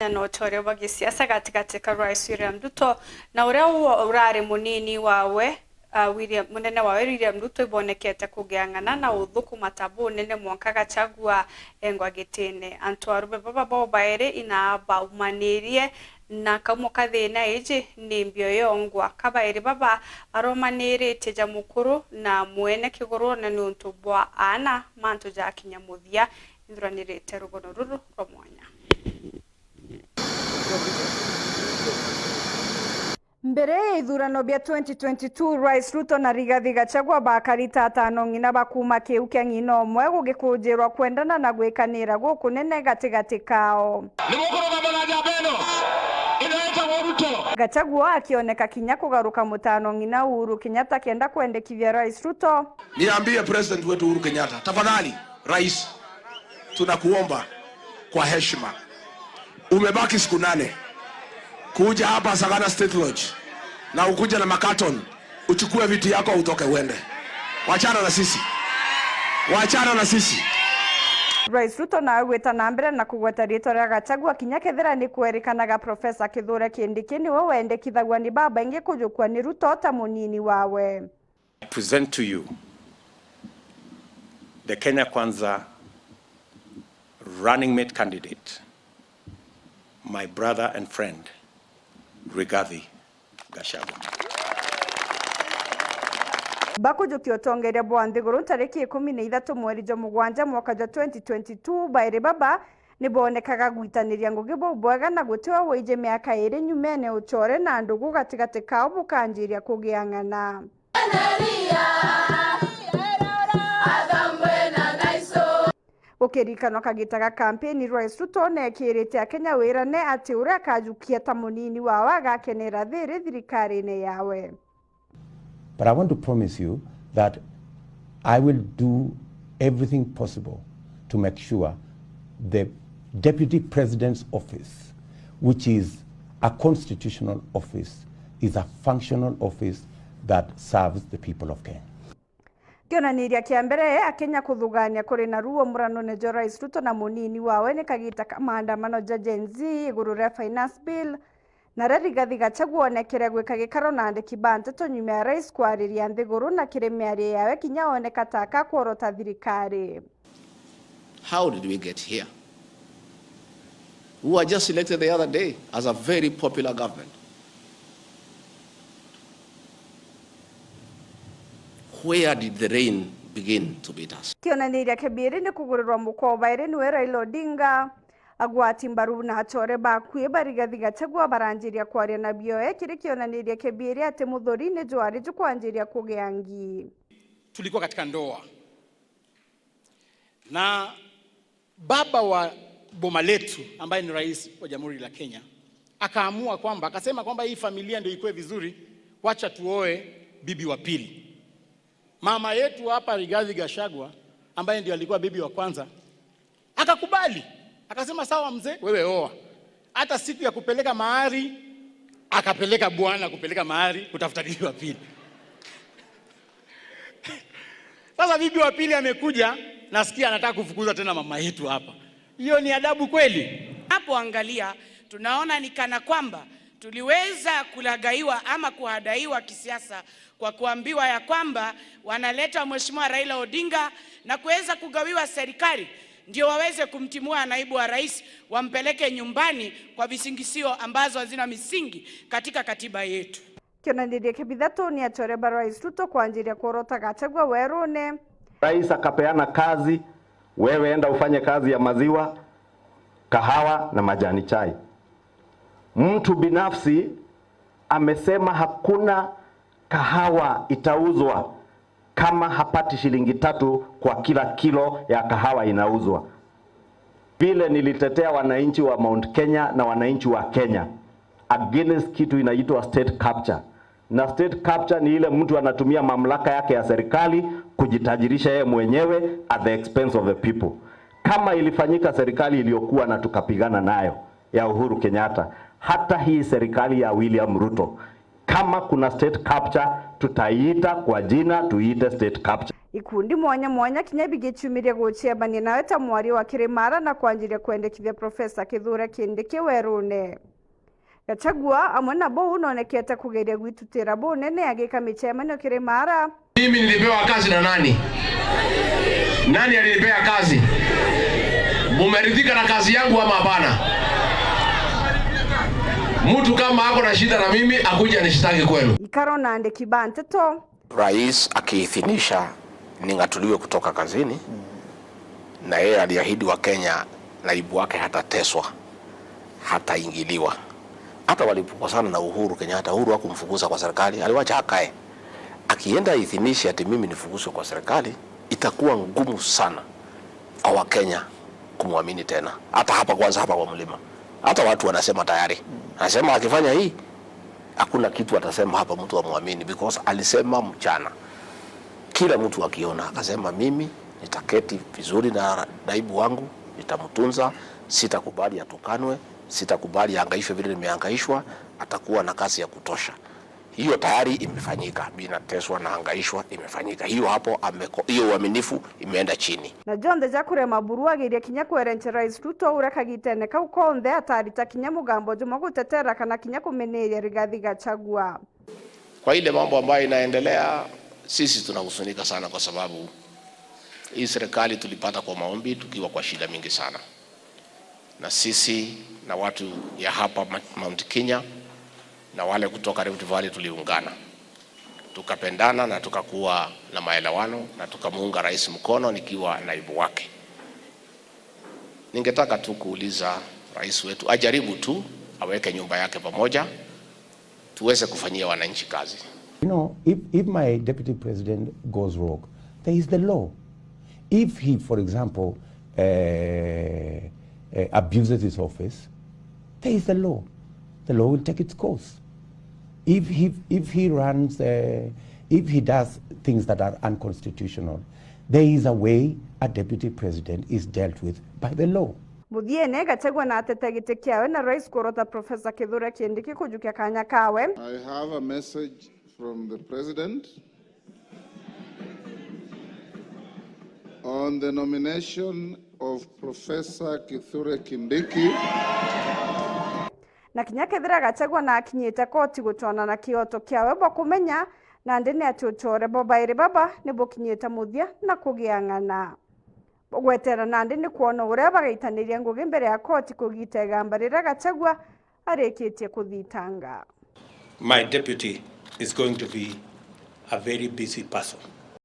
Na ũtoria wa gĩsiasa gatagatĩ ka Rais William Ruto na ũrĩa ũrarĩ mũnini wawe William munene wawe William Ruto ibonekete kũgĩang'ana na ũthũ matabu nene mwanka Gachagua engwa gĩtĩne antu arume baba bao baere ina baumanirie na kaumo kathina iji ni mbio yongwa kabairi baba baromanirite ja mukuru na mwene kiguru na ni untu bwa ana mantu jakinya muthia ithuranirite rugono ruru rwa mwanya. Mbere ya ithurano bia 2022 Rais Ruto na Rigathi Gachagua bakarita atano ng'ina bakuma kiu kia ng'ina omwe gugikunjirwa kwendana na gwikanira guku nene gatigati kao. Gachagua akioneka kinya kugaruka mutano ng'ina Uhuru Kenyatta akienda kuendekithia Rais Ruto. Niambie President wetu Uhuru Kenyatta, tafadhali Rais, tunakuomba kwa heshima, umebaki siku 8 kuja hapa Sagana State Lodge na ukuja na makaton, uchukue viti yako utoke uende. Wachana na sisi. Wachana na sisi. Rais Ruto na agwita na mbere na kugweta ritwa ria Gachagua kinya kethira ni kwerikanaga Profesa Kithure Kindiki niwe wendekithagua ni baba ingi kujukua ni Ruto ta munini wawe. I present to you the Kenya Kwanza running mate candidate, my brother and friend, Rigathi Gachagua. Bakujukia utongoria bwa nthiguru tariki 13 mweri jwa mugwanja mwaka jwa 2022 bairi baba nibonekaga gwitaniria ngugi bau bwega na gutiwa wije miaka iri nyumene uchore na ndugu gatigati kao bukanjiria kugiang'ana. Gukirikanwa kagitaga kampeni Rais Ruto nekirite Akenya wirane ati uria akajukia ta munini wao agakenera thiri thirikari-ini yawe. But I want to promise you that I will do everything possible to make sure the Deputy President's office, which is a constitutional office, is a functional office that serves the people of Kenya. Kionaniria kia mbere Akenya kuthugania kuri na ruo murano nejo Rais Ruto na munini wawe ni kagita ka maandamano ja Gen Z iguru ria finance bill na ria Rigathi Gachagua onekire gwika gikaro na andiki ba nteto nyuma ya rais kwariria nthiguru na kiri miario yawe kinya oneka ta akakworota thirikari. How did we get here? We were just elected the other day as a very popular government. Where did the rain begin to beat us? Kionaniria kebiri ni kugurirwa mukoba iri niwe Raila Odinga agwati mbaru na achore bakwie Rigathi Gachagua baranjiria kwaria na bioe kiri kionaniria kebiri ati muthuri ni jwari jukwanjiria kugea ngi. Tulikuwa katika ndoa na baba wa boma letu ambaye ni rais wa Jamhuri la Kenya akaamua kwamba, akasema kwamba hii familia ndio ikuwe vizuri, wacha tuoe bibi wa pili. Mama yetu hapa Rigathi Gachagua ambaye ndio alikuwa bibi wa kwanza akakubali, akasema sawa mzee, wewe oa. Hata siku ya kupeleka mahari akapeleka bwana kupeleka mahari kutafuta bibi wa pili. Sasa bibi wa pili amekuja, nasikia anataka kufukuza tena mama yetu hapa. Hiyo ni adabu kweli? Hapo angalia, tunaona ni kana kwamba tuliweza kulagaiwa ama kuhadaiwa kisiasa kwa kuambiwa ya kwamba wanaleta Mheshimiwa Raila Odinga na kuweza kugawiwa serikali ndio waweze kumtimua naibu wa rais wampeleke nyumbani kwa visingisio ambazo hazina misingi katika katiba yetu. Kionaniria kibithatu ni achore ba Rais Ruto kuanjiria kuorota Gachagua werune. Rais akapeana kazi, wewe enda ufanye kazi ya maziwa, kahawa na majani chai. Mtu binafsi amesema hakuna kahawa itauzwa kama hapati shilingi 3 kwa kila kilo ya kahawa inauzwa. Vile nilitetea wananchi wa Mount Kenya na wananchi wa Kenya against kitu inaitwa state capture. Na state capture ni ile mtu anatumia mamlaka yake ya serikali kujitajirisha yeye mwenyewe at the expense of the people. Kama ilifanyika serikali iliyokuwa na tukapigana nayo ya Uhuru Kenyatta, hata hii serikali ya William Ruto Kama kuna state capture, tutaiita kwa jina, tuiite state capture. Ikundi mwanya mwanya kinya bigichumirie guchemania nawe ta mwaria wa Kirimara na kwanjiria kwendekithia Profesa Kithure Kindiki werune. Gachagua amwe na bou unonekete kugeria gwitutira bou nene agika michemanio Kirimara. Mimi nilipewa kazi na nani? Nani alinipea kazi? Mumeridhika na kazi yangu ama hapana? Mtu kama ako na shida na mimi akuja anishtaki kwenu. Ikaro na andiki ba nteto. Rais akiithinisha ning'atuliwe kutoka kazini, na yeye aliahidi wa Kenya naibu wake hatateswa, hataingiliwa. Hata walipokosana na Uhuru Kenyatta, Uhuru hakumfukuza kwa serikali, aliwacha akae. Akienda aithinishe ati mimi nifukuzwe kwa serikali, itakuwa ngumu sana kwa Wakenya kumwamini tena. Hata hapa kwanza, hapa kwa mlima, hata watu wanasema tayari, anasema akifanya hii hakuna kitu atasema hapa mtu amwamini, because alisema mchana kila mtu akiona, akasema mimi nitaketi vizuri na naibu wangu, nitamtunza, sitakubali atukanwe, sitakubali ahangaishwe vile nimehangaishwa, atakuwa na kazi ya kutosha. Hiyo tayari imefanyika, mimi nateswa na hangaishwa, imefanyika hiyo hapo. Hiyo uaminifu imeenda chini. Na jonthe ja kurema buru ageria kinya kwerenche Rais Ruto uria kagitene kau konthe atarita kinya mugambo jumwe gutetera kana kinya kumeneria Rigathi Gachagua. Kwa ile mambo ambayo inaendelea, sisi tunahuzunika sana, kwa sababu hii serikali tulipata kwa maombi tukiwa kwa shida mingi sana, na sisi na watu ya hapa Mount Kenya na wale kutoka Rift Valley tuliungana, tukapendana na tukakuwa na maelewano na tukamuunga rais mkono nikiwa naibu wake. Ningetaka tu kuuliza rais wetu ajaribu tu aweke nyumba yake pamoja, tuweze kufanyia wananchi kazi. You know, if my deputy president goes rogue, there is the law. If he, for example, abuses his office, there is the law. The law will take its course. If he runs, if he does things that are unconstitutional, there is a way a deputy president is dealt with by the law. Muthiene Gachagua na atete giti kiawe na rais kuorota Profesa Kithure Kindiki kujukia kanya kawe. I have a message from the president on the nomination of Professor Kithure Kindiki. Na kinya kethira Gachagua na akinyite koti gutwana na kioto kiawe bwa kumenya na ndi ni ati uchore bobairi baba ni bukinyite muthia na kugia ng'ana gwetera na ndi ni kuona uria bagaitaniria ngugi mbere ya koti kugita igamba riria Gachagua arikitie kuthitanga. My deputy is going to be a very busy person.